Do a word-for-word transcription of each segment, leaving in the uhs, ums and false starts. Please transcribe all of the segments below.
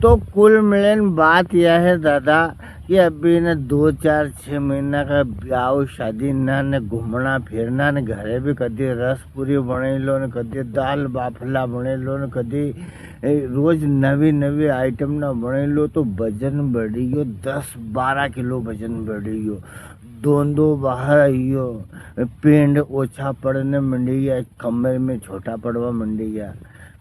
तो कुल मिलन बात यह है दादा कि अभी ने दो चार छह महीना का ब्याव शादी ना ने घूमना फिरना ने घरे भी कदी रस पूरी बने लो ने कदी दाल बाफला बने लो ने कदी ए, रोज नवी नवी आइटम ना बने लो तो वजन बढ़ी गयो, दस बारह किलो वजन बढ़ी गयो। दोंदो बाहर आई गयो, पेंड ओछा पड़ने मंडी गया, कमर में छोटा पड़वा मंडी गया।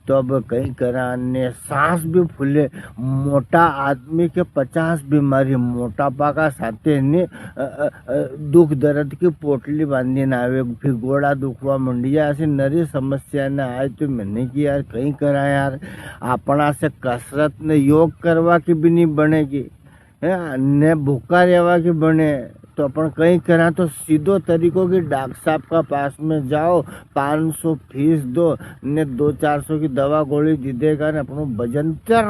तो अब कई करा ने सांस भी फूले। मोटा आदमी के पचास बीमारी, मोटापा का साथे ने, अ, अ, अ, दुख दर्द की पोटली बांधी ना आवे, फिर गोड़ा दुखवा मंडी जाए, ऐसी नरी समस्या ना आए। तो मैंने की यार कई करा यार, अपना से कसरत ने योग करवा की भी नहीं बनेगी। हैं, ने भूखा रहवा की बने, तो अपन कई करा तो सीधो तरीको कि डॉक्टर साहब का पास में जाओ, पाँच सौ फीस दो, ने दो चार सौ की दवा गोली दे देगा, ने अपनो वजन चर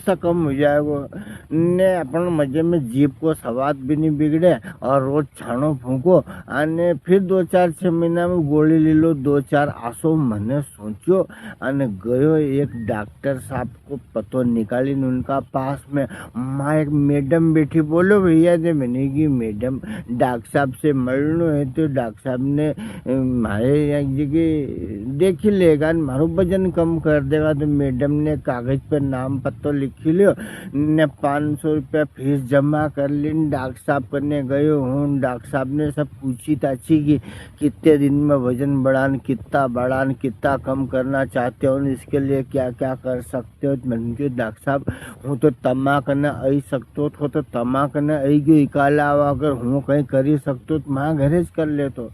सा कम हो जाएगो, ने अपन मजे में जीभ को स्वाद भी नहीं बिगड़े, और रोज छानो फूको, अने फिर दो चार छह महीना में गोली ले लो, दो चार आसो। मने सोचो, अने गयो एक डॉक्टर साहब को पतो निकाली ने उनका पास में माँ एक मैडम बैठी, बोलो भैया। जे मैंने की मैडम, डॉक्टर साहब से मिलनो है, तो डॉक्टर साहब ने, अ, म्हारे यहाँ जी की देखी लेगा न म्हारो वजन कम कर देगा। तो मैडम ने कागज पे नाम पतो लिख लियो, ने पाँच सौ रुपया फीस जमा कर ली न डॉक्टर साहब कने गयो हूँ। डॉक्टर साहब ने सब पूछी ताछी की कितने दिन में वजन बढ़ान, कितना बढ़ान, कितना कम करना चाहते हो, इसके लिए क्या क्या कर सकते हो। तो मैंने कहा, डॉक्टर साहब, हूँ तो तमा कने आई सकतो थो, तो तमा कने आई गयो, इका अलावा अगर हूँ कई करी सकतो, तो माँ घरे ज कर लेतो।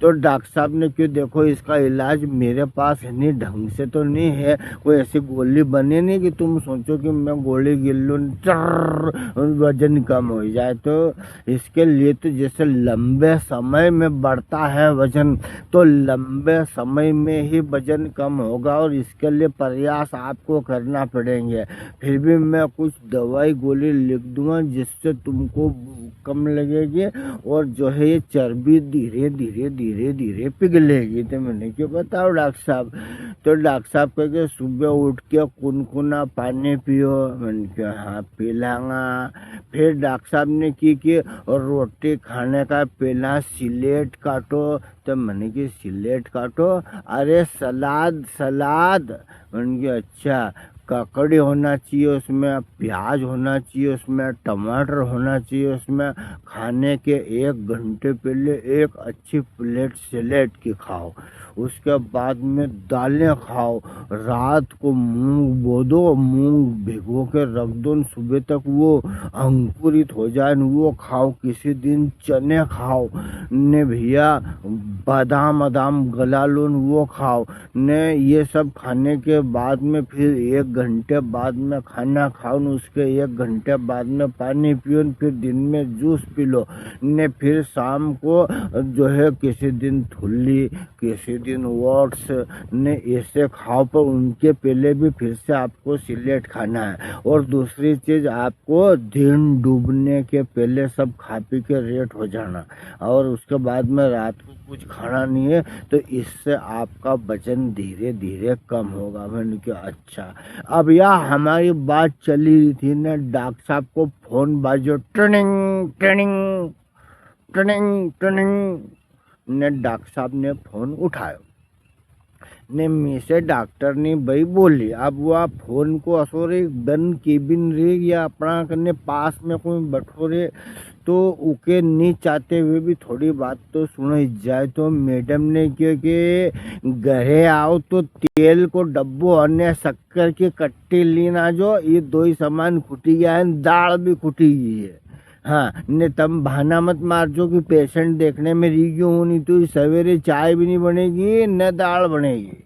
तो डॉक्टर साहब ने क्यो, देखो, इसका इलाज मेरे पास है नहीं, ढंग से तो नहीं है, कोई ऐसी गोली बने नहीं कि तुम सोचो कि मैं गोली गिर लूँ, चर्र, वजन कम हो जाए। तो इसके लिए तो जैसे लंबे समय में बढ़ता है वजन, तो लंबे समय में ही वजन कम होगा और इसके लिए प्रयास आपको करना पड़ेंगे। फिर भी मैं कुछ दवाई गोली लिख दूंगा जिससे तुमको भूख कम लगेगी और जो है ये चर्बी धीरे धीरे धीरे धीरे पिघलेगी। तो मैंने क्यो, बताओ डॉक्टर साहब। तो डॉक्टर साहब कहे कि सुबह उठ के कुनकुना पानी पियो। मैंने क्यो, हाँ, पी लांगा। फिर डॉक्टर साहब ने की कि रोटी खाने का पहला सिलेट काटो। तो मैंने की, सिलेट काटो? अरे सलाद, सलाद। मैंने की, अच्छा, ककड़ी होना चाहिए उसमें, प्याज होना चाहिए उसमें, टमाटर होना चाहिए उसमें। खाने के एक घंटे पहले एक अच्छी प्लेट सिलेट की खाओ। उसके बाद में दालें खाओ। रात को मूंग बो दो, मूंग भिगो के रख दो न, सुबह तक वो अंकुरित हो जाए न, वो खाओ। किसी दिन चने खाओ ने भैया, बादाम, बादाम गला लो न, वो खाओ ने। ये सब खाने के बाद में फिर एक घंटे बाद में खाना खाओ न, उसके एक घंटे बाद में पानी पियो न, फिर दिन में जूस पी लो ने। फिर शाम को जो है किसी दिन थुल्ली, किसी दिन ओट्स ने ऐसे खाओ, पर उनके पहले भी फिर से आपको सिलेट खाना है। और दूसरी चीज, आपको दिन डूबने के पहले सब खा पी के रेट हो जाना, और उसके बाद में रात को कुछ खाना नहीं है, तो इससे आपका वजन धीरे धीरे कम होगा। मैंने कहा, अच्छा। अब यार, हमारी बात चली रही थी ना, डॉक्टर साहब को फोन बाजो, टनिंग टनिंग टनिंग टनिंग। ने डॉक्टर साहब ने फोन उठायो। ने मी से डॉक्टर ने बई बोली। अब वा फोन को असो रे, बंद केबिन रे, या अपना कने पास में कोई बैठो रे, तो उके नी चाहते हुए भी थोड़ी बात तो सुनो ही जाए। तो मैडम ने क्यो कि घरे आओ तो तेल को डब्बो अने शक्कर की कट्टी लीन आजो, ये दो ही सामान खुटी गया है, दाल भी खुटी गई है। हाँ, ने तम बहाना मत मारजो कि पेशेंट देखने में रह गयो हूँ, नी तो सवेरे चाय भी नी बनेगी, न दाल बनेगी।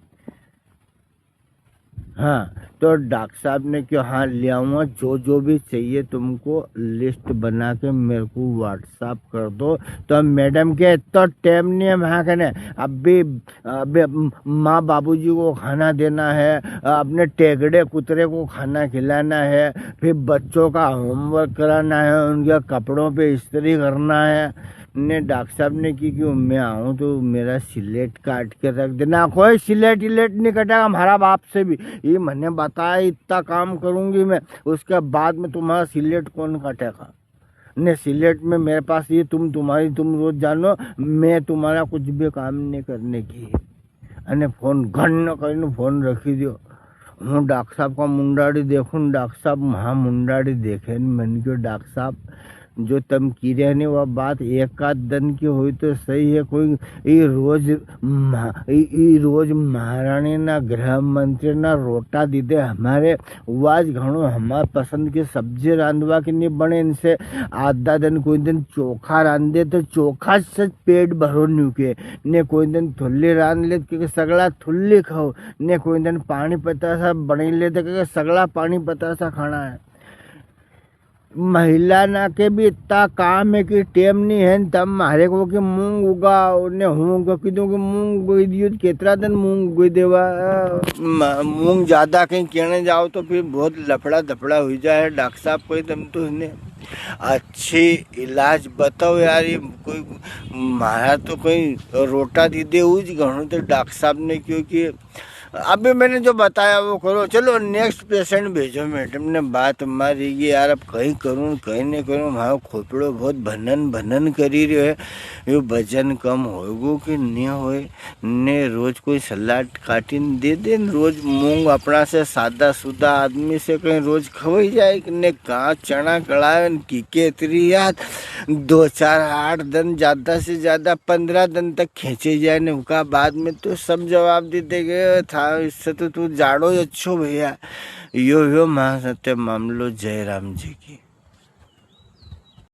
हाँ, तो डॉक्टर साहब ने क्यो, हाँ, ले आऊँगा, जो जो भी चाहिए तुमको लिस्ट बना के मेरे को WhatsApp कर दो। तो मैडम के, "इतना टाइम नहीं है वहाँ कने, अभी, अभी माँ बाबूजी को खाना देना है, अपने टेगड़े कुतरे को खाना खिलाना है, फिर बच्चों का होमवर्क कराना है, उनके कपड़ों पे इस्त्री करना है।" ने डॉक्टर साहब ने की कि मैं आऊँ तो मेरा सिलेट काट के रख देना। कोई सिलेट इलेट नहीं कटेगा हमारा बाप से भी। ये मैंने बताया, इतना काम करूँगी मैं, उसके बाद में तुम्हारा सिलेट कौन काटेगा? ने सिलेट में मेरे पास ये तुम, तुम्हारी तुम रोज जानो, मैं तुम्हारा कुछ भी काम नहीं करने की। अने फोन घन करीने फोन रखी दियो। हूँ डॉक्टर साहब का मुंडाड़ी देखूँ, डॉक्टर साहब म्हा मुंडाड़ी देखे ने मन क्यो, "डॉक्टर साहब, जो तम की रहे ने, वा बात एक आध दिन की हुई तो सही है, कोई ई रोज महा-, ई, ई रोज महाराणी ना, गृह मंत्री ना रोटा दीदे हमारे, वाज घणो हमार पसंद की सब्जी रांधवा की नी बने इनसे। आधा दिन कोई दिन चोखा रांधे तो चोखा से पेट भरो न्यू के, ने कोई दिन थुल्ली रांध ले तो के सगला थुल्ली खाओ, ने कोई दिन पानी पतासा बने ले तो के सगला पानी पतासा खाना है।" महिला ना के भी इतना काम है कि टेम नहीं है, तब मारे को कि मूंग उगाओ, ने हूँ को की दूँ कि मूंग उगाई दियो, तो कितना दिन मूंग उगाई देवा? म-, मूंग ज्यादा कहीं कहने जाओ तो फिर बहुत लफड़ा धफड़ा हुई जाए। डॉक्टर साहब कोई तम तो ने अच्छी इलाज बताओ यार, ये कोई मारा तो कोई रोटा दीदे उज घणो तो डॉक्टर साहब ने क्यो कि अभी मैंने जो बताया वो करो। चलो next patient भेजो। मैडम ने बात मारी कि यार अब कहीं करूँ, कहीं नहीं करूँ, म्हारो खोपड़ो बहुत भनन भनन करी रह्यो है, यो वजन कम होएगो कि नहीं होए? ने रोज कोई सलाद काटी ने दे दे ने, रोज मूंग अपना से सादा सुदा आदमी से कहीं रोज खवाई जाए कि ने कहाँ चना कड़ावे ने की के इतरी याद, दो चार आठ दिन, ज्यादा से ज्यादा पन्द्रह दिन तक खींचे जाए ने उका बाद में तो सब जवाब दे देगे, था इससे तो तू जाड़ो ही अच्छो भैया। यो, यो महासत्य मामलो जय राम जी की।